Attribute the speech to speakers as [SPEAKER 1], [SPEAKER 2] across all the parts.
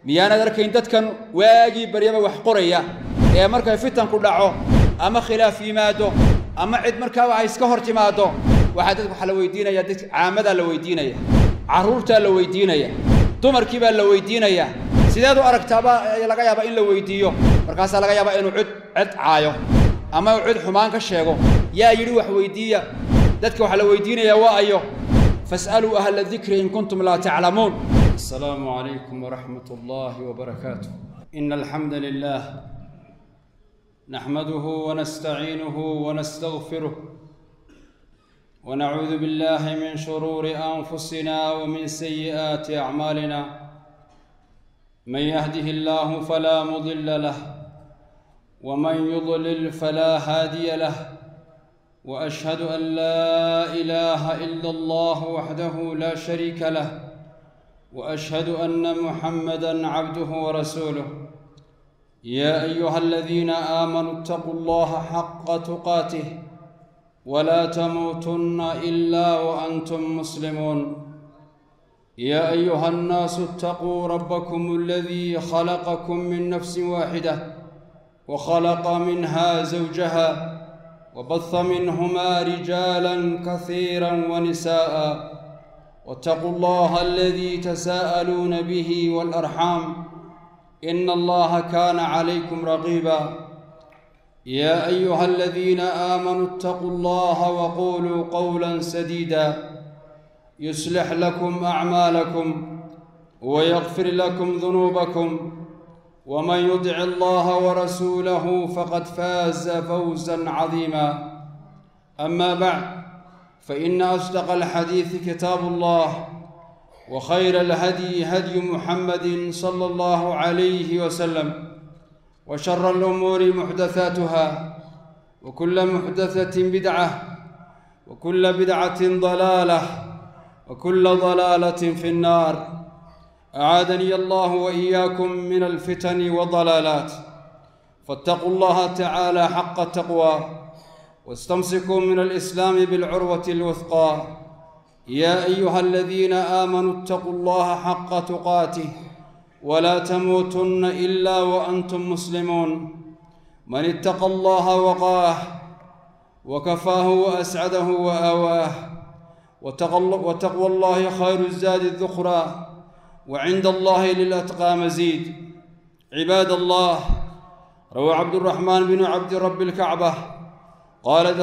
[SPEAKER 1] Miyaanad arkayn dadkan waagii baryaba wax qoraya ee markay fitanku dhaco ama khilaaf yimaado ama cid markaaba ay iska hor timaado, waxaa dadka waxaa la weydiinaya, dadka caamadaa la weydiinaya, carruurtaa la weydiinaya, dumarkii baa la weydiinaya, sideed u aragtaabaa laga yaabaa in la weydiiyo. Markaasaa laga yaabaa inuu cid caayo ama uu cid xumaan ka sheego. Yaa yidhi wax weydiiya dadka? Waxaa la weydiinayaa waa ayo? Fas'aluu ahla dikri in kuntum laa taclamuun.
[SPEAKER 2] السلام عليكم ورحمة الله وبركاته. إن الحمد لله نحمده ونستعينه ونستغفره، ونعوذ بالله من شرور أنفسنا ومن سيئات أعمالنا. من يهده الله فلا مضل له، ومن يضلل فلا هادي له، وأشهد أن لا إله إلا الله وحده لا شريك له، واشهد ان محمدا عبده ورسوله. يا ايها الذين امنوا اتقوا الله حق تقاته ولا تموتن الا وانتم مسلمون. يا ايها الناس اتقوا ربكم الذي خلقكم من نفس واحده وخلق منها زوجها وبث منهما رجالا كثيرا ونساء، واتقوا الله الذي تساءلون به والارحام ان الله كان عليكم رقيبا. يا ايها الذين امنوا اتقوا الله وقولوا قولا سديدا يصلح لكم اعمالكم ويغفر لكم ذنوبكم، ومن يطع الله ورسوله فقد فاز فوزا عظيما. اما بعد، فإن أصدق الحديث كتاب الله، وخير الهدي هدي محمد صلى الله عليه وسلم، وشر الأمور محدثاتها، وكل محدثة بدعة، وكل بدعة ضلالة، وكل ضلالة في النار. أعاذني الله وإياكم من الفتن والضلالات. فاتقوا الله تعالى حق التقوى، واستمسكوا من الإسلام بالعروة الوثقى. يا أيها الذين آمنوا اتقوا الله حق تقاته ولا تموتن إلا وأنتم مسلمون. من اتقى الله وقاه وكفاه وأسعده وآواه. وتقوى الله خير الزاد الذخرى، وعند الله للأتقى مزيد. عباد الله، روى عبد الرحمن بن عبد رب الكعبة قال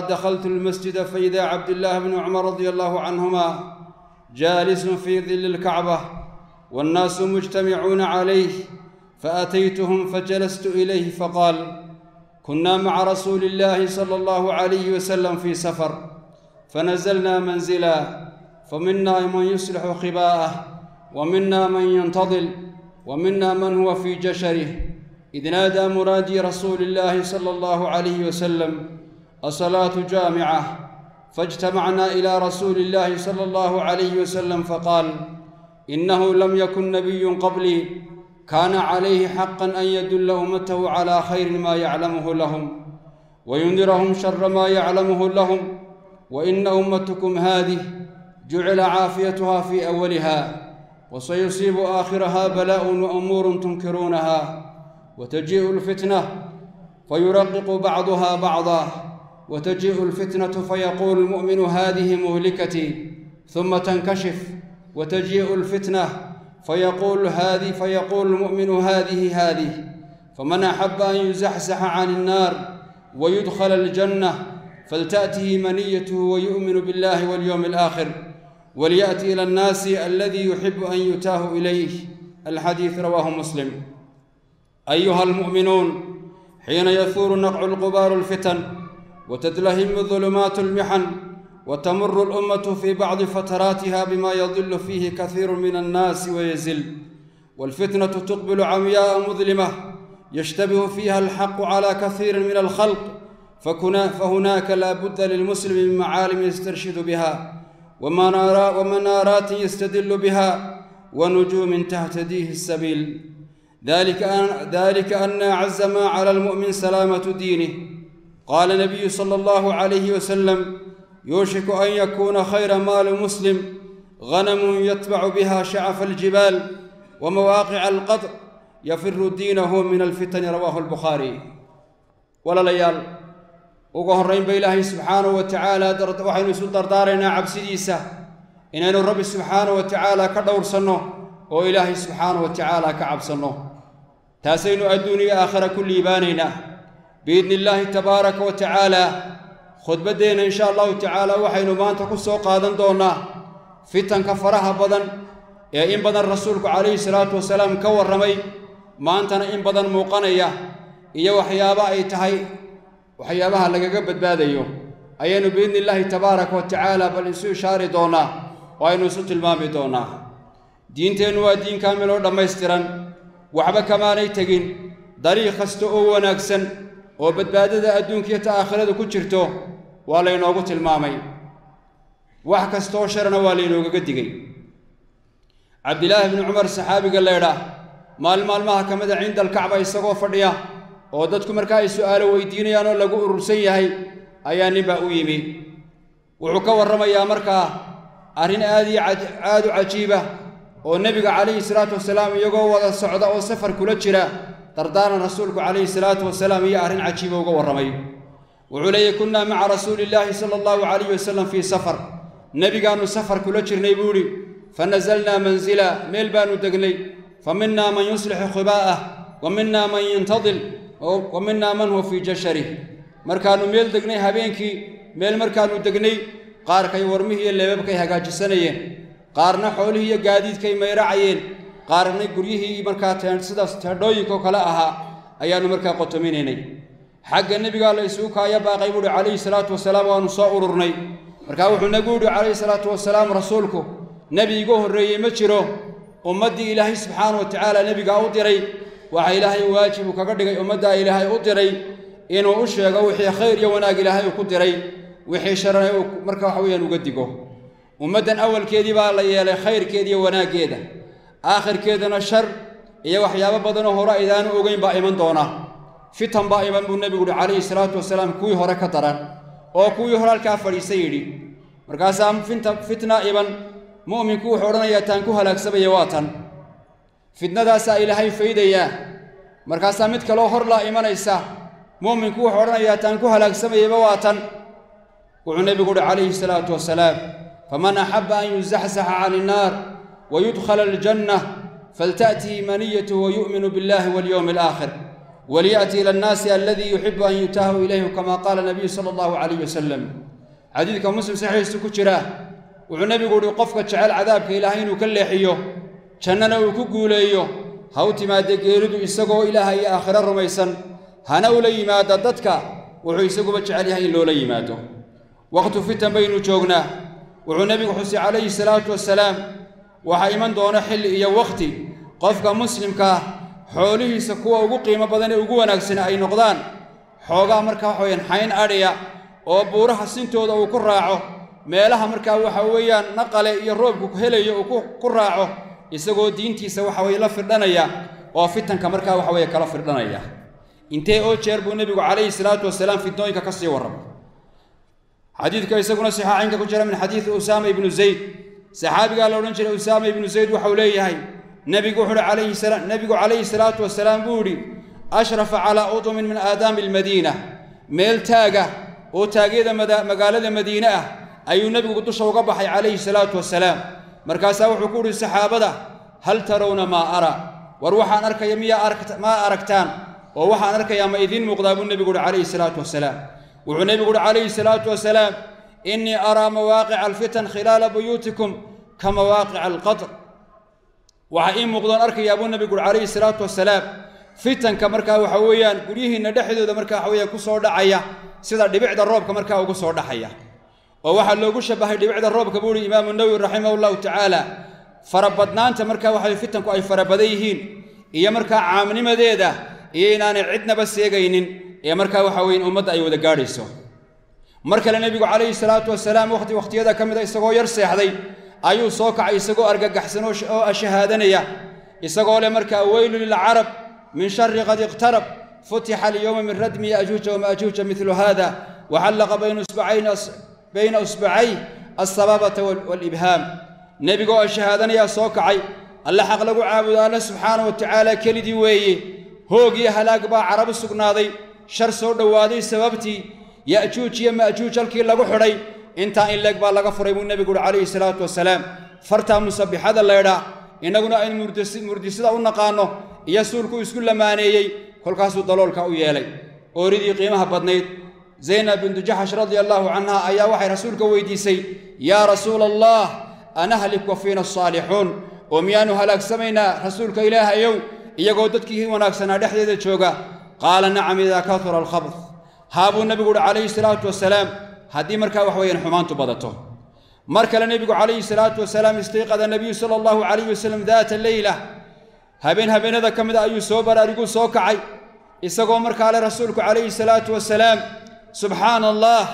[SPEAKER 2] دخلت المسجد فإذا عبد الله بن عمر رضي الله عنهما جالس في ظل الكعبة والناس مجتمعون عليه، فأتيتهم فجلست إليه فقال: كنا مع رسول الله صلى الله عليه وسلم في سفر، فنزلنا منزلا، فمنا من يصلح خباءه، ومنا من ينتظل، ومنا من هو في جشره، إذ نادى منادي رسول الله صلى الله عليه وسلم: الصلاة جامعة. فاجتمعنا إلى رسول الله صلى الله عليه وسلم فقال: إنه لم يكن نبي قبلي كان عليه حقا أن يدل أمته على خير ما يعلمه لهم، وينذرهم شر ما يعلمه لهم، وإن أمتكم هذه جعل عافيتها في أولها، وسيصيب آخرها بلاء وأمور تنكرونها، وتجيء الفتنة فيرقق بعضها بعضا، وتجيء الفتنة فيقول المؤمن: هذه مهلكتي، ثم تنكشف، وتجيء الفتنة فيقول المؤمن: هذه هذه. فمن أحب أن يزحزح عن النار ويدخل الجنة فلتأته منيته ويؤمن بالله واليوم الآخر، وليأتي إلى الناس الذي يحب أن يتاه إليه. الحديث رواه مسلم. أيها المؤمنون، حين يثور نقع الغبار الفتن، وتدلهم ظلمات المحن، وتمر الأمة في بعض فتراتها بما يضل فيه كثير من الناس ويزل، والفتنة تقبل عمياء مظلمة يشتبه فيها الحق على كثير من الخلق، فهناك لا بد للمسلم من معالم يسترشد بها، ومنارات يستدل بها، ونجوم تهتديه السبيل. ذلك أن أعز ما على المؤمن سلامة دينه. قال النبي صلى الله عليه وسلم: يوشك أن يكون خير مال مسلم غنم يتبع بها شعف الجبال، ومواقع القطر يفر دينه من الفتن رواه البخاري. ولا ليال ugu horrayn ba Ilaahay subxaanahu wa tacaala waxaynu isu dardaaraynaa cabsidiisa, inaynu Rabbi subxaanahu wa tacaala ka dhowrsanno oo Ilaahay subxaanahu wa tacaala ka cabsanno. Taasaynu adduuniya aakhira ku liibaanaynaa biidni illaahi tabaaraka wa tacaala. Khudbaddeenna insha allahu tacaala waxaynu maanta ku soo qaadan doonnaa fitanka faraha badan ee in badan rasuulku calayhi salaatu wasalaam ka warramay, maantana in badan muuqanaya, iyo waxyaaba ay tahay waxyaabaha lagaga badbaadayo ayaynu biidni illaahi tabaaraka wa tacaala bal isu ishaari doonnaa oo aynu isu tilmaami doonnaa. Diinteennu waa diin kaamil oo dhammaystiran, waxba kamaanay tegin. Dariiq kasta oo wanaagsan oo badbaadada adduunkiyo ta aakhiradu ku jirto waa laynoogu tilmaamay, wax kastaoo sharana waa laynoogaga digay. Cabdilaahi bni Cumar saxaabiga leydha maalin maalmaha ka mida cinda alkacba isagoo fadhiya oo dadku markaa ay su'aalo weydiinayaan oo lagu urursan yahay ayaa ninbaa u yimi. Wuxuu ka warramayaa markaa arrin aad iyo aad u cajiiba oo nebiga calayhi salaatu wasalaam iyagoo wada socda oo safar kula jira dardaaran rasuulku calayhi salaatu wasalaam iyo arrin cajiiba uga warramay. Wuxuu leeyahy: kunnaa maca rasuulillaahi sala allahu calayhi wasalam fii safar, nebigaannu safar kula jirnay buu idhi. Fa nasalnaa manzila, meel baannu degnay. Fa minnaa man yuslixu khibaa'ah, wa minnaa man yintadil, wa minnaa man huwa fii jasharih. Markaannu meel degnay habeenkii, meel markaannu degnay, qaarkay warmihii iyo leebabkay hagaajisanayeen, qaarna xoolihii iyo gaadiidkay mayracayeen, qaarna guryihii markaa sidaas teedhooyinkoo kale ahaa ayaannu markaa qotominaynay. Xagga nebigaa la isugu kaaya baaqay buuhi calayhi salaatu wasalaam, waannu soo ururnay. Markaa wuxuu nagu yidhi calayhi salaatu wasalaam rasuulku: nebi iga horreeyey ma jiro, ummaddii Ilaahay subxaana wa tacaala nebigaa u diray waxaa Ilaahay waajib uu kaga dhigay ummaddaa Ilaahay u diray inuu u sheego wixii khayr iyo wanaag Ilaahay uu ku diray, wixii sharana uu marka waxa weeyaan uga digo. Ummaddan awalkeedii baa la yeelay khayrkeeda iyo wanaaggeeda, aakhirkeedana shar iyo waxyaabo badanoo hore aydaanu ogeyn baa iman doona. Fitan baa iman buu nebigu yidhi calayhi salaatu wasalaam, kuwii hore ka daran oo kuwii hore halkaa fadhiisa yidhi. Markaasaa fitna iman, mu'minku wuxuu odhanayaa taan ku halaagsamaya waa tan, fitnadaasaa Ilaahay faydayaa. Markaasaa mid kaloo hor laa imanaysa, mu'minku wuxuu odhanayaa taan ku halaagsamayaba waa tan. Wuxuu nebigu uhi calayhi salaatu wasalaam: faman axabba an yuzaxzaxa cani innaar wa yudkhala aljanna falta'tihi maniyatuhu wa yu'minu billahi walyowmi alaakhir waliya'ti ila annaasi aladii yuxibu an yutaahu ilayhi, kama qaala nabiyu sala allahu calayhi wasalam. Xadiidka Muslim saxiixiisu ku jira. Wuxuu nebigu uhi: qofka jecel cadaabka Ilaahay inuu ka leexiyo, jannana uu ku guuleeyo, ha u timaadda geeridu isagoo Ilaaha iyo aakhiro rumaysan, hana ula yimaada dadka wuxuu isaguba jecel yahay in loola yimaado. Waqtu fitan baynu joognaa. Wuxuu nebigu xusay calayhi salaatu wasalaam waxaa iman doona xilli iyo wakhti qofka muslimkaa xoolihiisa kuwa ugu qiimo badan ee ugu wanaagsan ay noqdaan xoogaa markaa waxa weyaan xayn adhiya oo buuraha sintooda uu ku raaco, meelaha markaa waxa weeyaan naqale iyo roobku helayo uu ku raaco, isagoo diintiisa waxa weye la firdhanaya oo fitanka markaa waxa weye kala firdhanaya. Intee oo jeer buu nebigu calayhi salaatu wasalaam fitnooyinka ka sii warramay. Xadiidka isaguna saxaaxinka ku jira min xadiidi Usaama ibnu Zayd, saxaabigaa la odhan jiray Usaama ibnu Zayd, waxau leeyahay nebigu wuxu uhi calayhi salaam, nebigu calayhi salaatu wasalaam buu yidhi: ashrafa calaa udumin min aadaami almadiina, meel taaga oo taagyada magaalada Madiine ah ayuu nebigu dusha uga baxay calayhi salaatu wasalaam. Markaasaa wuxuu ku uhi saxaabada: hal tarawna maa ara? War waxaan arkaya miyaa maa aragtaan? Oo waxaan arkayaa ma idiin muuqdaa? Buu nebigu uhi calayhi salaatu wasalaam. Wuxuu nebigu uhi calayhi salaatu wasalaam: innii araa mawaaqica alfitan khilaala buyuutikum ka mawaaqica alqatr. Waxaa ii muuqdoon arkayaa buu nebigu uhi calayhi salaatu wasalaam fitanka markaa waxa weeyaan guryihiinna dhexdooda markaa waxa weeyaan ku soo dhacaya sida dhibicda roobka markaa ugu soo dhaxaya. Oo waxaa loogu shabahay dhibicda roobka buu uhi Imaamu Nawowi raximahu llahu tacaala farabadnaanta markaa waxa fitanku ay farabadan yihiin iyo markaa caamnimadeeda iyo inaanay cidnaba seegaynin ee markaa waxa weyan ummadda ay wada gaadhayso. Mar kale nebigu calayhi salaatu wasalaam waqti waqtiyada ka mida isagoo yar seexday ayuu soo kacay isagoo argagaxsan oo ashahaadanaya, isagoo leh markaa: weylu lilcarab min shari qad iqtarab, futixa alyowma min radmi ya'juuja wama'juuja midlu hada, waxallaqa bayna usbacay alsabaabata waalibhaam. Nebigoo ashahaadanayaa soo kacay.
[SPEAKER 1] Alle xaq lagu caabudo Alle subxaana wa tacaala kelidii weeye. Hoog iyo halaag baa carabu sugnaaday, shar soo dhowaaday sababtii. Ya'juuj iyo ma'juuj halkii lagu xidhay intaa in leeg baa laga furay buu nebigu uhi calayhi salaatu wasalaam. Fartaa musabixada laydhaa, innaguna aynu murdisada u naqaanno, iyo suulku isku lamaaneeyey, kolkaasuu daloolka u yeelay. Ooridii qiimaha badnayd Zaynab bintu Jaxash radia allaahu canha ayaa waxay rasuulka weydiisay: yaa rasuula allah, anahlik wa fiina asaalixuun? Oo miyaanu halaagsamaynaa, rasuulka ilaahayow, iyagoo dadkii wanaagsanaa dhexdeeda jooga? Qaala: nacam, idaa katura alkhabth. Haa buu nebigu uhi calayhi salaatu wasalaam, haddii markaa wax weeyaan xumaantu badato. Mar kale nebigu calayhi salaatu wasalaam, istayqada nabiyu sala allahu calayhi wasalam daata leyla, habeen habeenada ka mida ayuu soo baraariguu soo kacay, isagoo markaa le rasuulku calayhi salaatu wasalaam: subxaana allah,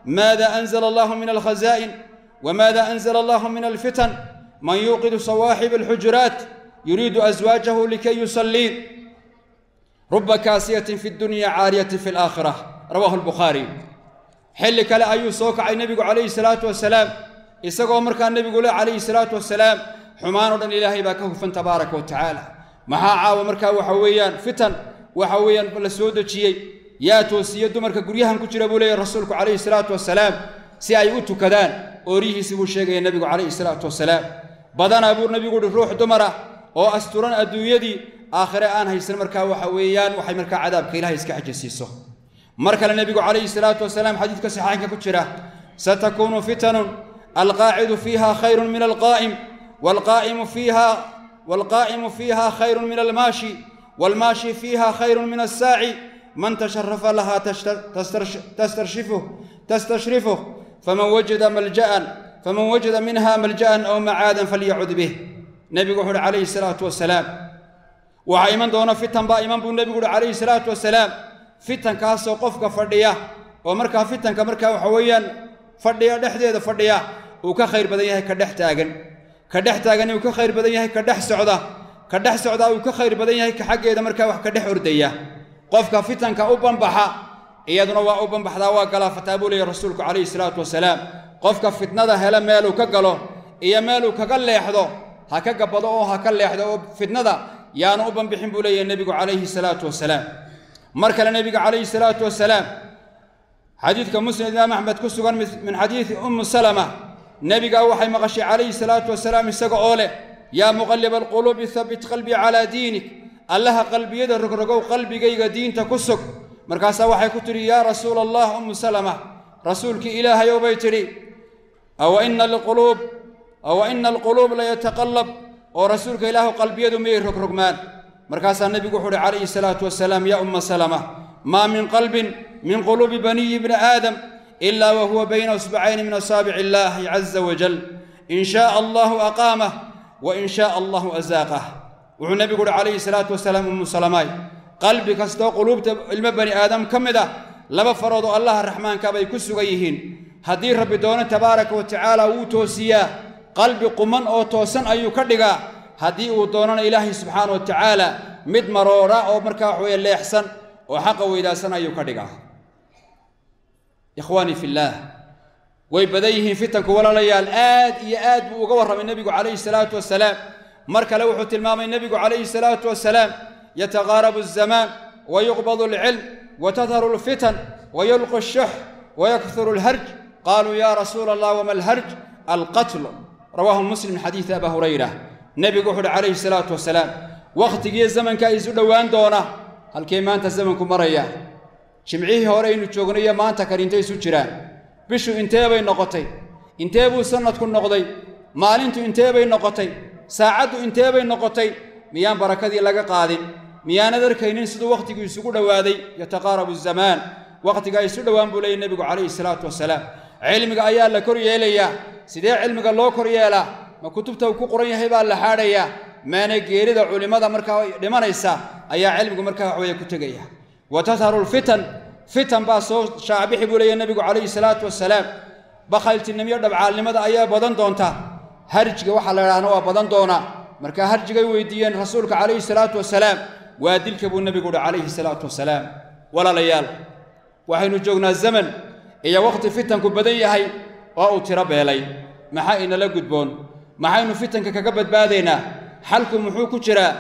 [SPEAKER 1] maada anzala allahu min alkhazaa'in, wamaada anzala allahu min alfitan, man yuuqidu sawaaxib alxujuraat yuriidu aswaajahu likay yusalliin, ruba kaasiyatin fi dunya caariyatin fi alaakhira. Rawaahu albukhaari. Xilli kale ayuu soo kacay nebigu calayhi salaatu wasalaam, isagoo markaa nebigu le calayhi salaatu wasalaam: xumaan oo dhan Ilaahay baa ka hufan tabaaraka wa tacaala. Maxaa caawa markaa waxa weeyaan fitan waxa weeyaan la soo dejiyey? Yaa toosiye dumarka guryahan ku jira, buu leeyahy rasuulku calayhi salaatu wasalaam, si ay u tukadaan? Oorihiisi buu sheegaya nebigu calayhi salaatu wasalaam. Badanaa buu nebigu uhi ruux dumara oo asturan adduunyadii, aakhire aan haysan markaa waxa weeyaan waxay markaa cadaabka Ilahay iska xajisiiso. Mar kale nebigu calayhi salaatu wasalaam, xadiidka saxiixaynka ku jira: satakuunu fitanun, alqaacidu fiiha khayrun min alqaa'im, waalqaa'imu fiiha khayrun min almaashi, waalmaashi fiiha khayrun min assaaci, man tasharafa laha tastashrifuh, faman wajada minha malja'an aw macaadan falyacud bih. Nebigu wuxu uhi calayhi salaatu wasalaam: waxaa iman doona fitan baa iman, buu nebigu uhi calayhi salaatu wasalaam. Fitankaasoo qofka fadhiya oo markaa fitanka markaa waxa weeyaan fadhiya dhexdeeda fadhiya uu ka khayr badan yahay ka dhex taagan, ka dhex taagan uu ka khayr badan yahay ka dhex socda, ka dhex socdaa uu ka khayr badan yahay ka xaggeeda markaa wax ka dhex ordaya. Qofka fitanka u banbaxa, iyaduna waa u banbaxdaa, waa galaafataa, buu leeyahy rasuulku calayhi salaatu wasalaam. Qofka fitnada hela meeluu ka galo iyo meeluu kaga leexdo, ha ka gabbado oo ha ka leexdo, oo fitnada yaanu u banbixin, buu leeyahy nebigu calayhi salaatu wasalaam. Mar kale nebiga calayhi salaatu wasalaam, xadiidka Musnad Imaam Axmed ku sugan min xadiidi Ummu Salama, nebigaa waxay maqashay calayhi salaatu wasalaam isaga oo leh: yaa muqalliba alquluubi, habbit qalbii calaa diinik. Allaha qalbiyada rogrogow, qalbigayga diinta ku sug. Markaasaa waxay ku tidhi: yaa rasuula allah, Ummu Salama, rasuulkii Ilaahayow bay tidhi, awa ina alquluub layataqallab? Oo rasuulka Ilaahu, qalbiyadu miyay rogrogmaan? Markaasaa nebigu wuxu uhi calayhi salaatu wasalaam: yaa Umma Salama, maa min qalbin min quluubi baniyi bni aadam ilaa wa huwa bayna usbacayni min asaabici illaahi caza wajal, in shaaa allahu aqaamah wa in shaaa allahu asaaqah. Wuxuu nebigu uhi calayhi salaatu wasalaam: Ummu Salamaay, qalbi kastoo quluubta ilmo bani aadam ka mid ah laba farood oo Allaha raxmaanka bay ku sugan yihiin. Haddii Rabbi doono tabaaraka wa tacaala, wuu toosiyaa, qalbi quman oo toosan ayuu ka dhigaa. Haddii uu doonana Ilaahay subxaana wa tacaala, mid maroora oo markaa wax weeye leexsan oo xaqa weydaasan ayuu ka dhigaa. Ikhwaanii fillaah, way badan yihiin fitanku, walaalayaal. Aad iyo aad buu uga warramay nebigu calayhi salaatu wasalaam. Mar kale wuxuu tilmaamay nebigu calayhi salaatu wasalaam: yataqaarabu azamaan, wayuqbadu alcilm, watadharu alfitan, wayulqi الshux, wayakthuru alharj. Qaaluu: ya rasuula allah, wama alharj? Alqatl. Rawaahu Muslim, xadiidi Aba Hurayra. Nebigu wuxu uhi calayhi salaatu wasalaam: wakhtigiiyo zamankaa isu dhowaan doona. Halkee maanta zamanku maraya? Jimcihii hore aynu joogno iyo maanta kan intay isu jiraan? Bishu intee bay noqotay? Intee buu sanadku noqday? Maalintu intee bay noqotay? Saacaddu intee bay noqotay? Miyaan barakadii laga qaadin? Miyaanad arkaynin siduu wakhtigu isugu dhowaaday? Yataqaarabu azamaan, wakhtigaa isu dhowaan, buu leeyay nebigu calayhi salaatu wasalaam. Cilmiga ayaa la kor yeelayaa. Sidee cilmiga loo kor yeelaa? Ma kutubta uu ku qoran yahay baa la xaadhayaa? Maana geerida culimmada markaa dhimanaysa ayaa cilmigu markaa waxweeye ku tegaya. Wa tadharu lfitan, fitan baa soo shaacbixi, buu leeyahy nebigu calayhi salaatu wasalaam. Bakhayltinimiyo dhabcaalnimada ayaa badan doonta. Harjiga waxaa la idhahna waa badan doonaa. Markaa harjigay weydiiyeen rasuulka calayhi salaatu wasalaam. Waa dilka, buu nebigu uhi calayhi salaatu wasalaam. Walaalayaal, waxaynu joognaa zaman iyo wakhti fitanku badan yahay oo uu tiro beelay. Maxaa inala gudboon? Maxaynu fitanka kaga badbaadaynaa? Xalku muxuu ku jiraa?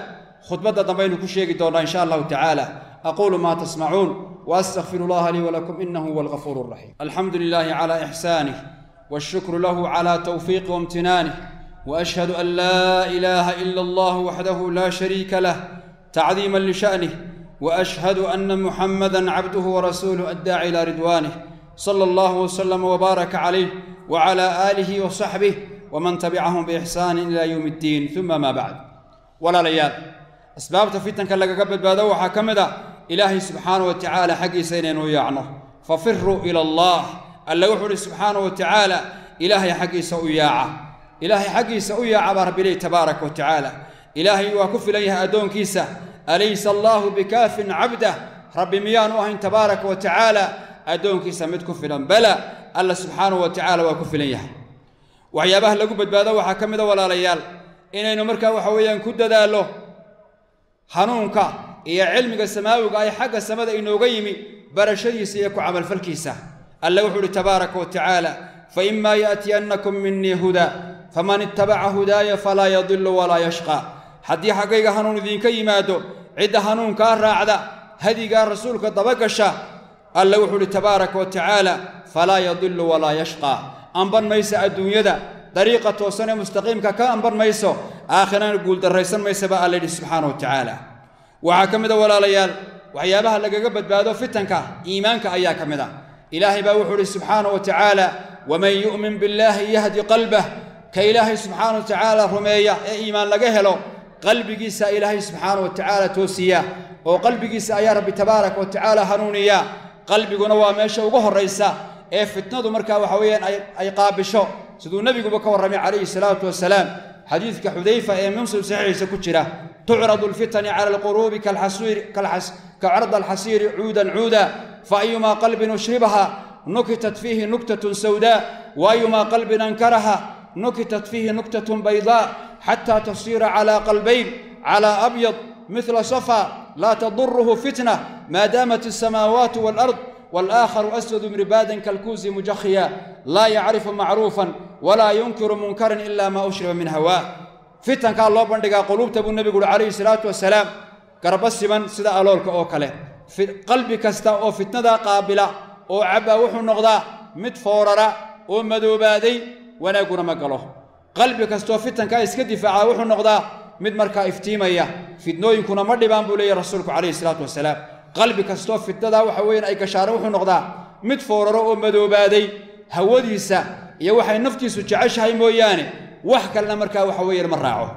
[SPEAKER 1] Khudbadda dambaynu ku sheegi doonnaa in sha Allahu tacaala. Aquulu maa tasmacuun waastaqfiru allaha lii walakum inahu huwa alghafuuru alraxiim. Alxamdu lilaahi calaa ixsaanih washukru lahu calaa tawfiiqi wamtinaanih وأشهد أن لا إله إلا الله وحده لا شريك له تعظيما لشأنه، وأشهد أن محمدا عبده ورسوله الداعي إلى رضوانه، صلى الله وسلم وبارك عليه وعلى آله وصحبه ومن تبعهم بإحسان إلى يوم الدين، ثم ما بعد. ولا ليال أسباب فتنك لك قبل بهذا وحكمدا إلهي سبحانه وتعالى حقي سينين ويعنه ففروا إلى الله ألا وحر سبحانه وتعالى إلهي حقي سوياعه إلهي حقي سوياعه رب لي تبارك وتعالى. إلهي وكف إليها أدون كيسة أليس الله بكاف عبده ربي ميان وهن تبارك وتعالى أدون كيسة متكفلا بلى الله سبحانه وتعالى وكف إليها. وعيابه لقبت بهذا وحكمدا ولا ليال إنه مركا وحويا كد له hanuunka iyo cilmiga samaawiga ay xagga samada inooga yimi barashadiisa iyo ku camalfalkiisa. Alla wuxuu uhi tabaaraka wa tacaala faimaa yaatiyannakum minii hudaa faman ittabaca hudaaya falaa yadilu walaa yashqaa. Haddii xaggayga hanuun idinka yimaado cidda hanuunkaa raacda hadigaa rasuulka dabagasha alla wuxuu uhi tabaaraka wa tacaala falaa yadilu walaa yashqaa. Amban maysa adduunyada dariiqa toosan ee mustaqiimka ka amban mayso aakhirana guuldarraysan maysa baa Alla yidhi subxaana wa tacaala. Waxaa ka mid a walaalayaal waxyaabaha lagaga badbaado fitanka iimaanka ayaa ka mid a. Ilaahay baa wuxuu ihi subxaana wa tacaala waman yu'min billaahi yahdi qalbah. Ka Ilaahay subxaana wa tacaala rumeeya ee iimaan laga helo qalbigiisa Ilaahay subxaana wa tacaala toosiya oo qalbigiisa ayaa Rabbi tabaaraka wa tacaala hanuuniya. Qalbiguna waa meesha ugu horraysa ee fitnadu markaa waxa weeyaan ay qaabisho siduu nabiguba ka warramay calayhi salaatu wasalaam xadiidka Xudayfa ee Muslim saxiixiisa ku jira tucradu alfitani cala alquruubi kacard alxasiiri cuudan cuuda faayumaa qalbin ushribaha nukitat fiihi nuktatun sawdaa waayumaa qalbin ankaraha nukitat fiihi nuktatun baydaa xataa tasiira calaa qalbayn calaa abyad mithla safa laa taduruhu fitna maa daamat alsamaawaatu waalard والآخر أسود مربادا كالكوز مجخيا لا يعرف معروفا ولا ينكر منكرا إلا ما أشرب من هواه. فتن كان الله بندقى قلوب تبو النبي عليه الصلاة والسلام كربسما سيدا ألولك أوكله في قلبك استا أو فتنة دا قابلة أو عبا وحو النغضاء متفوررا أو مدوبادي ونقول ما قالوه. قلبك استو فتن كا اسكدي فعا وحو النغضاء مد مركا افتيمية فتنو يكون مردبان بولي رسولك عليه الصلاة والسلام. qalbi kastoo fitnada waxa weeyaan ay gashaaro wuxuu noqdaa mid fooraro oo madoobaaday hawadiisa iyo waxay naftiisu jeceshahay mooyaane wax kalena markaa waxa weeyaan ma raaco.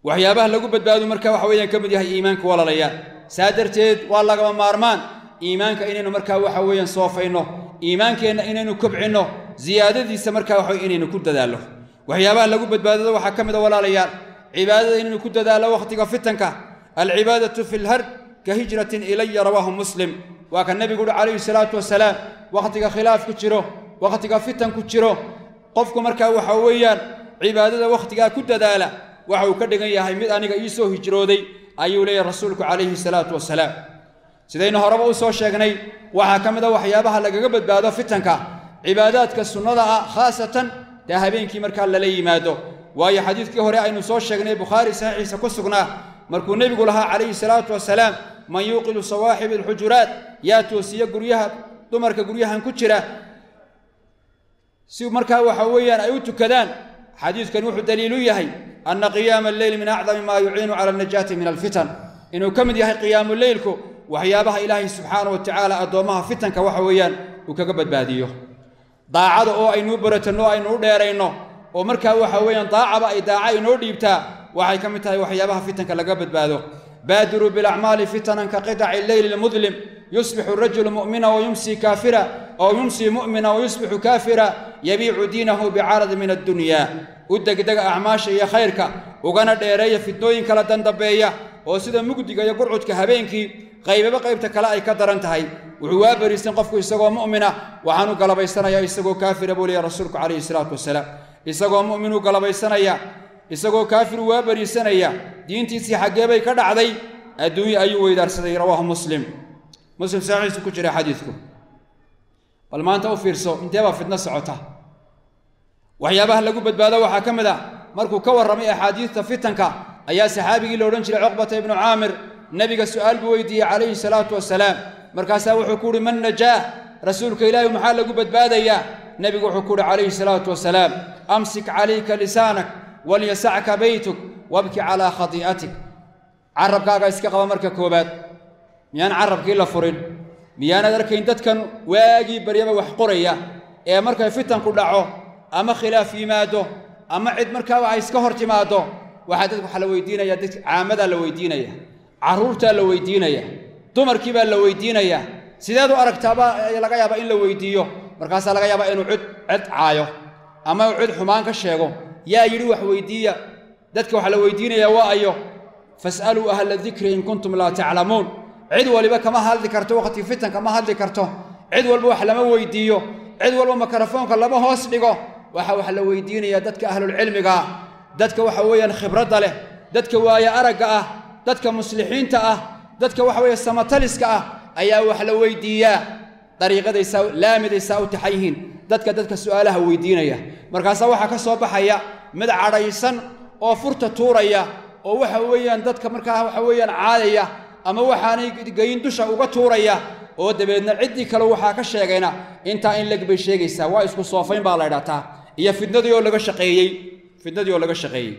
[SPEAKER 1] Waxyaabaha lagu badbaado markaa waxa weeyaan ka mid yahay iimaanka walaalayaal. Saa darteed waa lagama maarmaan iimaanka inaynu markaa waxa weeyaan soofayno iimaankeenna inaynu kobcinno ziyaadadiisa markaa waxa inaynu ku dadaallo. Waxyaabaha lagu badbaadado waxaa ka mid a walaalayaal cibaadada inaynu ku dadaallo wakhtiga fitanka. Alcibaadatu fi lhard كهجرة إلي رواه مسلم. وكان النبي يقول عليه الصلاة والسلام وقتك خلاف كتيره وقتك فتن كتيره قفك مركا وحويا عبادة وقتك كددالة وحو كدغن yahay mid aniga ii soo hijrooday ayuu leeyahay rasuulku calayhi salaatu wasalaam. Sidaynu horeba u soo sheegnay waxaa ka mid ah waxyaabaha lagaga badbaado fitanka cibaadaadka sunnada ah khaasatan taa habeenkii markaa lala yimaado. Waayo xadiidkii hore aynu soo sheegnay Bukhaari saxiixiisa ku sugnaa markuu nebigu lahaa calayhi salaatu wasalaam man yuuqidu sawaaxib alxujuraat yaa toosiya guryaha dumarka guryahan ku jira si markaa waxa weeyaan ay u tukadaan. Xadiidkan wuxuu daliilu yahay anna qiyaama alleyl min acdami maa yuciinu cala alnajaati min alfitan, inuu ka mid yahay qiyaamu leylku waxyaabaha Ilaahay subxaana wa tacaala addoommaha fitanka waxa weeyaan uu kaga badbaadiyo. Daacada oo aynuu baratanno aynu u dheerayno oo markaa waxa weeyaan daacaba ay daaca inoo dhiibtaa waxay ka mid tahay waxyaabaha fitanka laga badbaado. بادروا بالأعمال فتنا كقطع الليل المظلم يصبح الرجل مؤمنا ويمسي كافرا أو يمسي مؤمنا ويصبح كافرا يبيع دينه بعرض من الدنيا. ودق دق أعماش يا خيرك وقنا ديرية في الدوين كلا دندبية وسيدا مقدق يقرعدك هبينكي قيبة قيبتك لا أي كدر انتهي وعوابر يستنقفك يستقوى مؤمنا وحانو قلبيستنا يا يستقوى كافر أبو لي رسولك عليه الصلاة والسلام. يستقوى مؤمن قلبيستنا يا isagoo kaafir waa bariisanaya diintiisii xaggee bay ka dhacday adduunye ayuu weydaarsaday. Rawaahu Muslim. Muslim saxiixiisa ku jira xadiidku. Bal maanta u fiirso intee baa fitno socota. Waxyaabaha lagu badbaado waxaa ka mid ah Markuu ka warramay axaadiidta fitanka ayaa saxaabigii la odhan jiray Cuqbata ibnu Caamir nebiga su'aal buu weydiiyey calayhi salaatu wasalaam. Markaasaa wuxuu ku uhi man najaah, rasuulka ilaahi maxaa lagu badbaadayaa? Nebigu wuxuu ku uhi calayhi salaatu wasalaam amsik calayka lisaanak walyasacka baytuk wabki calaa khatii'atik. Carabkaaga iska qaba marka koobaad. Miyaan carabkii la furin? Miyaanaad arkayn dadkan waagii baryaba wax qoraya ee markay fitanku dhaco ama khilaaf yimaado ama cid markaa ay iska hor timaado, waxaa dadka waxaa la weydiinaya, dadka caamadaa la weydiinaya, carruurtaa la weydiinaya, dumarkii baa la weydiinaya, sideed u aragtaabaa laga yaabaa in la weydiiyo. Markaasaa laga yaabaa inuu cid cid caayo ama uu cid xumaan ka sheego. Yaa yidhi wax weydiiya? Dadka waxaa la weydiinayaa waa ayo? Fas'aluu ahla dikri in kuntum laa taclamuun. Cid waliba kama hadli karto waqti fitanka, ma hadli karto. Cid walba wax lama weydiiyo, cid walba makarafoonka lama hoos dhigo. Waxa wax la weydiinayaa dadka ahlulcilmiga ah, dadka waxa weeyaan khibradda leh, dadka waaye aragga ah, dadka muslixiinta ah, dadka waxa weeye samataliska ah ayaa wax la weydiiyaa. Dariiqadaysaa laamidaysaa u taxan yihiin dadka su'aalaha weydiinaya. Markaasaa waxaa ka soo baxaya mid cadhaysan oo furta tuuraya oo waxa weeyaan dadka markaa waxa weeyaan caadaya ama waxaanay geyin dusha uga tuuraya, oo dabeedna ciddii kale waxaa ka sheegayna intaa in leg bay sheegaysaa. Waa isku soofayn baa la ydhahtaa, iyo fitnadii oo laga shaqeeyey, fitnadii oo laga shaqeeyey.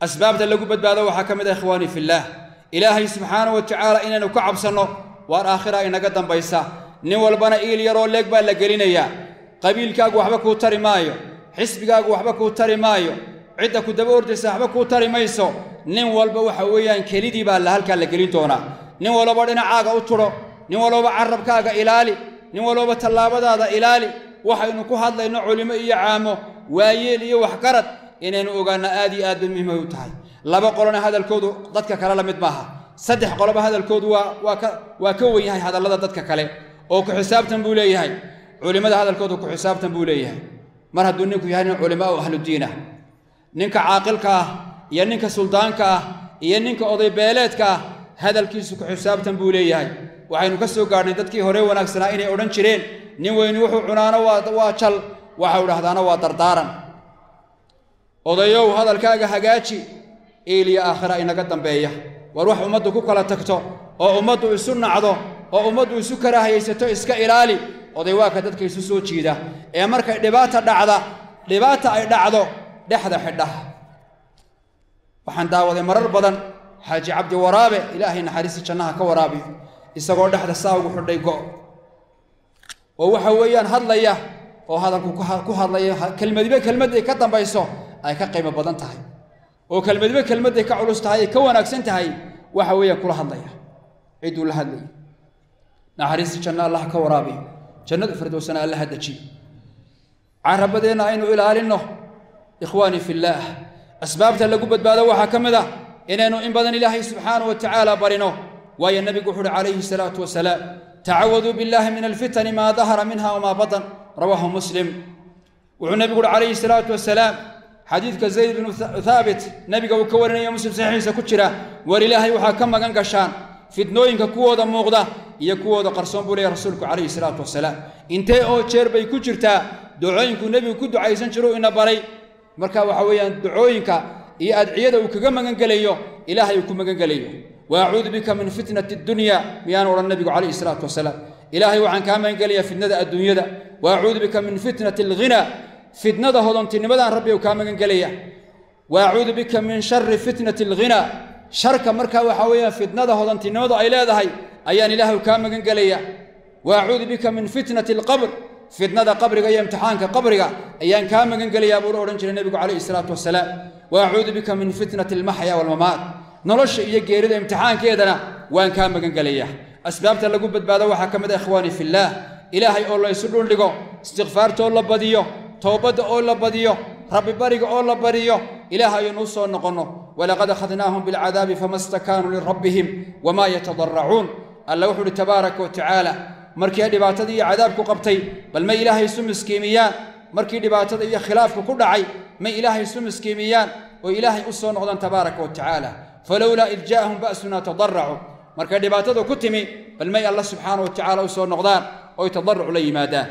[SPEAKER 1] Asbaabta lagu badbaado waxaa ka mid ah ikhwaanii fillaah ilaahay subxaanahu wa tacaala inaynu ka cabsanno. Waar aakhira inaga dambaysa, nin walbana iil yaroo leeg baa la gelinayaa. Qabiilkaagu waxba kuu tari maayo, xisbigaagu waxba kuu tari maayo, cidda ku daba ordaysa waxba kuu tari mayso. Nin walba waxa weeyaan kelidii baa la halkaa la gelin doonaa. Nin walba dhinacaaga u tudho, nin walba carabkaaga ilaali, nin walba tallaabadaada ilaali. Waxaynu ku hadlayno culimo iyo caamo, waayeel iyo waxgarad, inaynu ogaanno aad iyo aad bay muhiim ay u tahay. Laba qolona hadalkoodu dadka kale la mid maaha, saddex qoloba hadalkoodu waa ka wen yahay hadallada dadka kale oo ku xisaabtan buu leeyahay. Culimmada hadalkoodu ku xisaabtan buu leeyahay mar hadduu ninku yahay nin culimo oo ahludiin ah. Ninka caaqilka ah iyo ninka suldaanka ah iyo ninka oday beeleedka ah hadalkiisu ku xisaabtan buu leeyahay. Waxaynu ka soo gaadhnay dadkii hore wanaagsanaa inay odhan jireen nin weyni wuxuu cunaano waa jal, waxau dhahdaana waa dardaaran. Odayow hadalkaaga hagaaji, iiliyo aakhira inaga dambeeya. War wax ummaddu ku kala tagto oo ummaddu isu nacdo oo ummaddu isu karaahiyaysato iska ilaali. Oday waa ka dadka isu soo jiida ee markay dhibaata dhacda, dhibaata ay dhacdo dhexda xidha. Waxaan daawaday marar badan Xaaji Cabdi Waraabe, ilaahay naxariista jannaha ka waraabiyo, isagoo dhexda saa ugu xidhay go' oo waxa weeyaan hadlaya oo hadalku ku hadlaya kelmadiba kelmadday ka dambayso ay ka qiimo badan tahay oo kelmadiba kelmadday ka culus tahay ay ka wanaagsan tahay, waxa weeyaan kula hadlaya cidduu la hadlaya. Naxariista janna allah ka waraabiyo, jannada firdowsana allah dejiyo. Carabadeenna aynu ilaalinno ikhwaanii fillaah. Asbaabta lagu badbaado waxaa ka mid ah inaynu in badan ilaahay subxaanahu wa tacaala barino. Waayo nebigu wuxu uhi calayhi salaatu wasalaam tacawaduu billahi min alfitani maa dahara minha wamaa batan, rawaahu Muslim. Wuxuu nebigu uhi calayhi salaatu wasalaam xadiidka Zayd binu Thaabit nebiga uu ka warinayo, Muslim saxiixiisa ku jira, war ilaahay waxaa ka magan gashaan fitnooyinka kuwooda muuqda iyo kuwooda qarsoon buu leeyahy rasuulku calayhi salaatu wasalaam. Intee oo jeer bay ku jirtaa ducooyinkuu nebigu ku ducaysan jiro ina baray? Marka waxa weeyaan ducooyinka iyo adciyada uu kaga magan gelayo ilaahay uu ku magan gelayo. Wa acuudu bika min fitnati addunya, miyaanu odhan nebigu calayhi salaatu wasalaam? Ilaahay waxaan kaa magan gelayaa fitnada adduunyada. Wa acuudu bika min fitnati alghina, fitnada hodontinimadaan rabbi uu kaa magan gelaya. Wa acuudu bika min shari fitnati alghina, sharka markaa waxa weeyaan fitnada hodontinimadu ay leedahay ayaan ilaahay kaa magan gelaya. Wa acuudu bika min fitnati alqabr, fitnada qabriga iyo imtixaanka qabriga ayaan kaa magan gelayaa buu la odhan jiray nebigu calayhi salaatu wasalaam. Wa acuudu bika min fitnati almaxya waalmamaat, nolosha iyo geerida imtixaankeedana waan kaa magan gelayaa. Asbaabta lagu badbaado waxaa ka mid ah ikhwaanii fillaah ilaahay oo la isu dhuldhigo, istikfaarta oo la badiyo, towbadda oo la badiyo, rabbi bariga oo la bariyo, ilaah ayaynu u soo noqonno. Walaqad akhadnaahum bilcadaabi fama stakaanuu lirabbihim wamaa yatadaracuun. Alla wuxuu uhi tabaaraka wa tacaala markii dhibaatadii iyo cadaabku qabtay bal may ilaahay isu miskiimiyaan. Markii dhibaatada iyo khilaafku ku dhacay may ilaahay isu miskiimiyaan oo ilaahay u soo noqdaan tabaaraka wa tacaala. Falowlaa id jaa'ahum ba'suna tadaracuu, markay dhibaatadu ku timi bal may alla subxaana wa tacaala u soo noqdaan oy tadaruc la yimaadaan.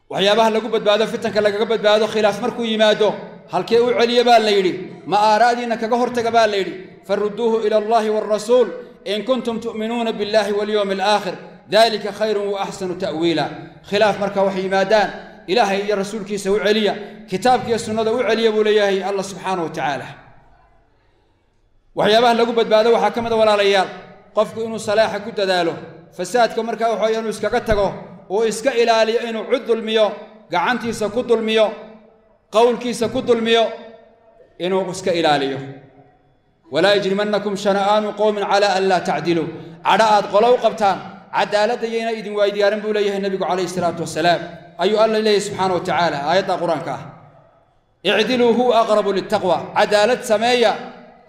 [SPEAKER 1] Waxyaabaha lagu badbaado fitanka lagaga badbaado khilaaf markuu yimaado halkee u celiya baa la yidhi, ma aaraadiina kaga hortaga baa la yidhi. Farudduuhu ila allahi waalrasuul in kuntum tu'minuuna billahi walyowmi alaakhir dalika khayrun wa axsanu ta'wiila. Khilaaf marka wax yimaadaan ilaahay iyo rasuulkiisa u celiya, kitaabkiiyo sunnada u celiya buu leeyahay allah subxaanahu wa tacaala. Waxyaabaha lagu badbaado waxaa ka mid a walaalayaal, qofku inuu salaaxa ku dadaalo, fasaadka markaa waxa inuu iskaga tago oo iska ilaaliyo inuu cid dulmiyo, gacantiisa ku dulmiyo, qowlkiisa ku dulmiyo, inuu iska ilaaliyo. Walaa yajrimannakum shana'aanu qowmin calaa an laa tacdiluu, cadho aad qolo u qabtaan cadaaladda yayna idin waaydiyaarin buu leeyahay nebigu calayhi salaatu wasalaam. Ayuu alla leeyahay subxaana wa tacaala aayadda qur-aanka ah, icdiluu huwa aqrabu litaqwa, cadaalad sameeya,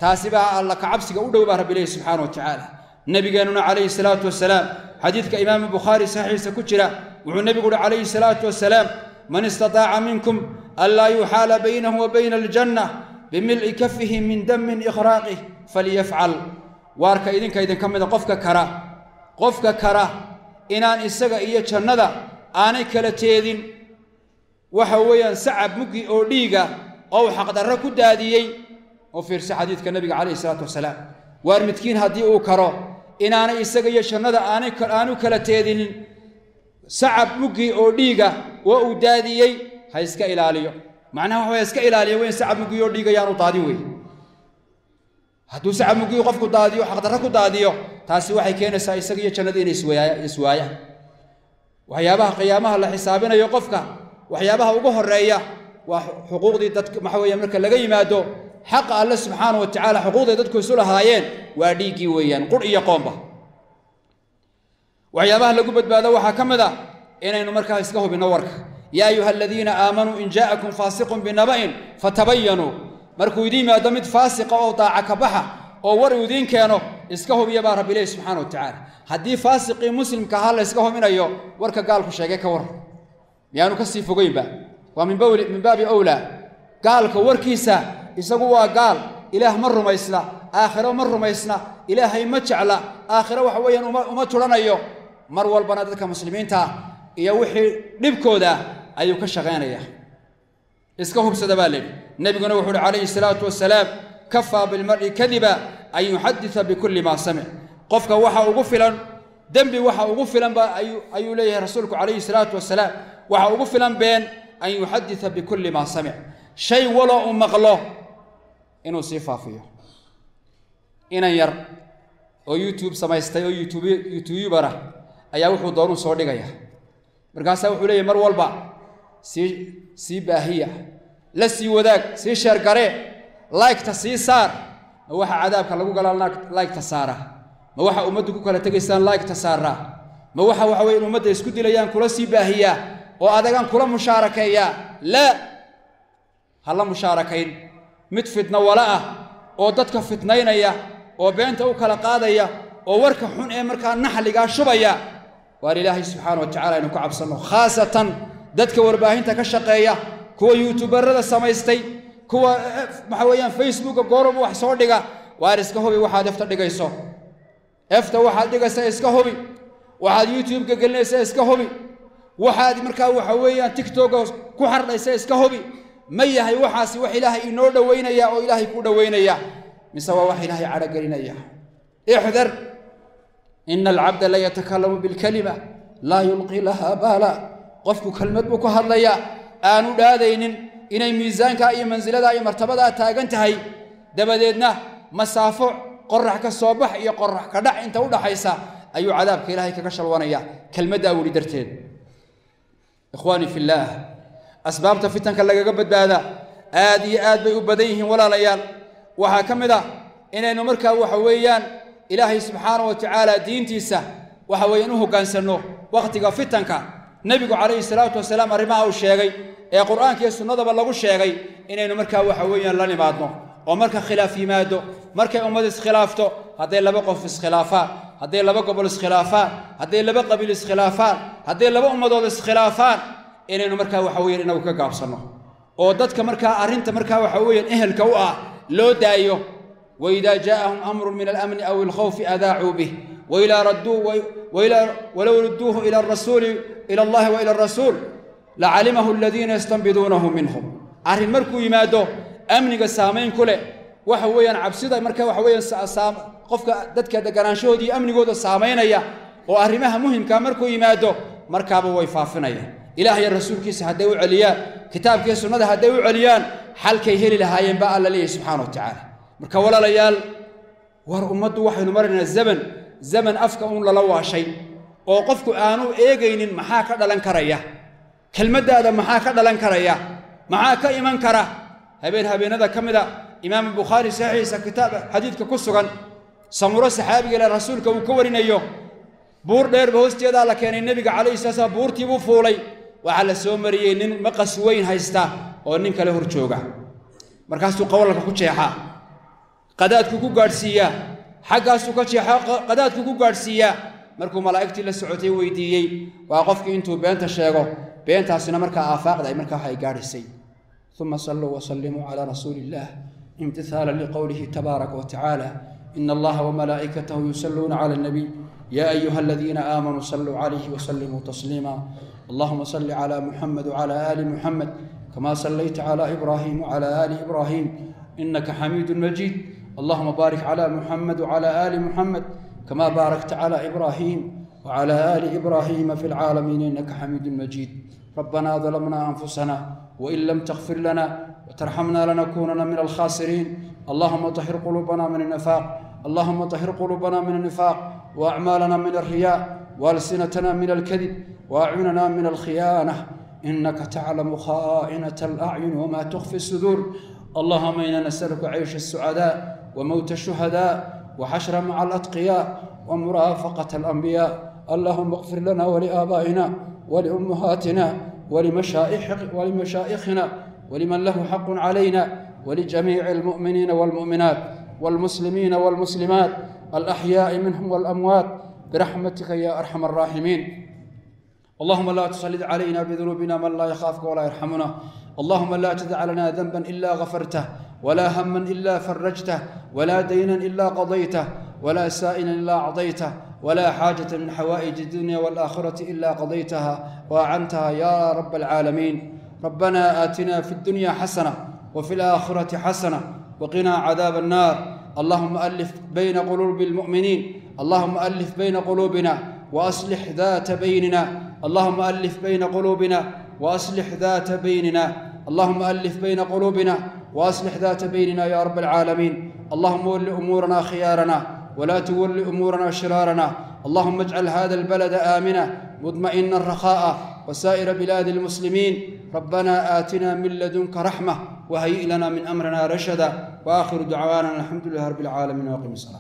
[SPEAKER 1] taasi baa alla kacabsiga u dhow baa rabbi leeyahy subxaana wa tacaala. Nabigeennuna calayhi salaatu wasalaam xadiidka imaamu Bukhaari saxiixiisa ku jira wuxuu nebigu uhi calayhi salaatu wasalaam: man istataaca minkum anlaa yuxaala baynahu wa bayna aljanna bimil'i kafihi min damin ikhraaqih falyafcal. Waarka idinka idinka mida qofka kara, qofka kara inaan isaga iyo jannada aanay kala teedin waxa weeyaan sacab muggi oo dhiiga oo uu xaqdarro ku daadiyey. Oo fiirsa xadiidka nabiga calayhi salaatu wasalaam, waar midkiin haddii uu karo inaanay isaga iyo jannada aanay aanu kala teedinin sacab muggi oo dhiiga oo uu daadiyey, ha iska ilaaliyo. Macnaha waxa way iska ilaaliyo weyn, sacab muggi oo dhiiga yaanu daadin wey. Hadduu sacab muggiyu qofku daadiyo, xaqdarro ku daadiyo, taasi waxay keenaysaa isaga iyo jannada inay iswaayaan. Waxyaabaha qiyaamaha la xisaabinayo qofka waxyaabaha ugu horeeya waa xuquuqdii dadka, waxa weeye marka laga yimaado xaqa alle subxaanahu wa tacaala, xuquuqday dadku isu lahaayeen waa dhiiggii weeyaan, qur iyo qoomba. Waxyaabaha lagu badbaado waxaa ka mid a inaynu markaa iska hubinno warka. Yaa ayuha aladiina aamanuu in jaa'akum faasiqun binaba'in fatabayanuu. Markuu idiin yimaado mid faasiqa oo daaca ka baxa oo war uu idiin keeno, iska hubiya baa rabbi leeyahy subxaana wa tacaala. Haddii faasiqii muslimka ahaa la iska hubinayo, warka gaalku sheegay ka war miyaanu ka sii fogeynba? Waa min baabi awlaa gaalka warkiisa. Isagu waa gaal, ilaah ma rumaysna, aakhiro ma rumaysna, ilaahay ma jecla, aakhiro waxa weeyaan uma turanayo. Mar walbana dadka muslimiinta iyo wixii dhibkooda ayuu ka shaqaynaya. Iska hubsada baa layidhi. Nebiguna wuxuu uhi calayhi salaatu wasalaam: kafaa bilmar'i kadiba an yuxadita bikulli maa samic. Qofka waxa ugu filan dembi, waxa ugu filan ba ayuu leeyahay rasuulku calayhi salaatu wasalaam, waxa ugu filan been an yuxadita bikulli maa samic, shay waloo uu maqlo inuu sii faafiyo. Inan yar oo YouTube samaystay oo YouTuber ah ayaa wuxuu doonuu soo dhigaya, markaasaa wuxuu leeyahy mar walba sii baahiya, la sii wadaag, sii sheergaree, laygta sii saar. Ma waxa cadaabka lagu galaa laygta saara? Ma waxa ummaddu ku kala tegaysaan laygta saaraa? Ma waxa weye in ummadda isku dilayaan kula sii baahiyaa oo adagaan kula mushaarakeeyaa? Laa, ha la mushaarakayn mid fitno wala ah oo dadka fitnaynaya oo beenta u kala qaadaya oo warka xun ee markaa naxligaa shubaya. Waar ilaahay subxaana wa tacala aynu ka cabsanno, khaasatan dadka warbaahinta ka shaqeeya, kuwa youtuberada samaystay, kuwa waxa weeyaan Facebooka gooraba wax soo dhiga. Waar iska hubi waxaad efta dhigayso, efta waxaad dhigaysa iska hubi, waxaad YouTube-ka gelinaysa iska hubi, waxaad markaa waxa weeyaan TikToka ku xardhaysa iska hubi. Ma yahay waxaasi wax ilaahay inoo dhoweynaya oo ilaahay ku dhoweynaya, mise waa wax ilaahay cadhogelinaya? Ixdar, ina alcabda la yatakalamu bilkalima laa yulqi laha baala. Qofku kelmad buu ku hadlayaa aanu dhaadaynin inay miisaankaa iyo mansiladaa iyo martabadaa taagan tahay, dabadeedna masaafo qorax ka soo bax iyo qorax ka dhac inta u dhaxaysa ayuu cadaabka ilaahay kaga shalwanaya kelmaddaa weli darteed. Ikhwaanii fillaah, asbaabta fitanka lagaga badbaada aad iyo aad bay u badan yihiin walaalayaal. Waxaa ka mid ah inaynu markaa waxa weeyaan ilaahay subxaana wa tacaala diintiisa waxa weeyaan u hoggaansanno wakhtiga fitanka. Nebigu calayhi salaatu wasalaam arrimaha uu sheegay ee qur'aanka iyo sunnadaba lagu sheegay inaynu markaa waxa weeyaan la nimaadno, oo marka khilaaf yimaado, markay ummad iskhilaafto, hadday laba qof iskhilaafaan, hadday laba gobol iskhilaafaan, hadday laba qabiil iskhilaafaan, hadday laba ummadood iskhilaafaan, inaynu markaa waxa weeyaan inagu ka gaabsanno oo dadka markaa arrinta markaa waxa weeyaan ehelka u ah loo daayo. Waidaa jaaءahum amru min alamni aw alkhawfi adaacuu bih walow rudduuhu ila arasuuli ila allahi wa ila arasuul Lacalimahu aladiina yastanbiduunahu minhum. Arrin markuu yimaado amniga saamayn ku leh, waxa weeyaan cabsida marka waxa weeyaan qofka dadka deganaanshahoodii iyo amnigooda saamaynaya oo arrimaha muhimkaa markuu yimaado, markaaba way faafinayaan. Ilaah iyo rasuulkiisa hadday u celiyaan, kitaabkiiyo sunnada hadday u celiyaan, xalkay heli lahaayeen baa Alla leeyahy subxana wa tacaala. Marka walaalayaal, war ummaddu waxaynu maraynaa zaman afka uun lala waashay oo qofku aanu eegaynin maxaa ka dhalan karaya kelmaddaada, maxaa ka dhalan karaya, maxaa ka iman kara. Habeen habeenada ka mida, Imaam Bukhaari saxiixiisa kitaab xadiidka ku sugan, Samuro saxaabiga ile rasuulka uu ka warinayo, buur dheerba hoosteedaa la keenay nebiga calayhi sala slam. Buurtii buu fuulay, waxaa la soo mariyey nin maqas weyn haysta oo nin kale hor jooga. Markaasuu qawlalka ku jeexaa, qadaadku ku gaadhsiiyaa, xaggaasuu ka jeexaa, qadaadku ku gaadhsiiyaa. Markuu malaa'igtii la socotay weydiiyey, waa qofkii intuu beenta sheego, beentaasina markaa aafaaqda ay markaa waxay gaadhaysay. Uma saluu wasallimuu calaa rasuuli illah imtithaalan liqowlihi tabaaraka wa tacaala: ina allaha wamalaa'ikatahu yusalluuna cala alnabiy ya ayuha aladiina aamanuu saluu calayhi wasallimuu tasliima. Allahuma salli cala Muxamed wcala aali Muxamed kama sallayta cala Ibraahim wcala aali Ibraahim inaka xamiidu majiid. Allahuma baarik cala Muxamed wcala aali Muxamed kama baarakta cala Ibraahim wcala aali Ibraahiima fi lcaalamiin inaka xamiidu majiid. Rabbana dalamna anfusana wain lam takfir lana وترحمنا لنكونن من الخاسرين. اللهم طهر قلوبنا من النفاق، اللهم طهر قلوبنا من النفاق، وأعمالنا من الرياء، وألسنتنا من الكذب، وأعيننا من الخيانة، إنك تعلم خائنة الأعين وما تخفي الصدور. اللهم إنا نسألك عيش السعداء وموت الشهداء وحشر مع الأتقياء ومرافقة الأنبياء. اللهم اغفر لنا ولآبائنا ولأمهاتنا ولمشائخنا ولمن له حق علينا ولجميع المؤمنين والمؤمنات والمسلمين والمسلمات الأحياء منهم والأموات برحمتك يا أرحم الراحمين. اللهم لا تسلط علينا بذنوبنا من لا يخافك ولا يرحمنا. اللهم لا تدع لنا ذنبا إلا غفرته، ولا هما إلا فرجته، ولا دينا إلا قضيته، ولا سائلا إلا أعطيته، ولا حاجة من حوائج الدنيا والآخرة إلا قضيتها وأعنتها يا رب العالمين. ربنا آتنا في الدنيا حسنة وفي الآخرة حسنة وقنا عذاب النار. اللهم ألف بين قلوب المؤمنين، اللهم ألف بين قلوبنا وأصلح ذات بيننا، اللهم ألف بين قلوبنا وأصلح ذات بيننا، اللهم ألف بين قلوبنا وأصلح ذات بيننا يا رب العالمين. اللهم ول أمورنا خيارنا ولا تول أمورنا شرارنا. اللهم اجعل هذا البلد آمنا مطمئنا رخاء وسائر بلاد المسلمين. ربنا آتنا من لدنك رحمة وهيئ لنا من أمرنا رشدا. وآخر دعوانا الحمد لله رب العالمين، وأقم الصلاة.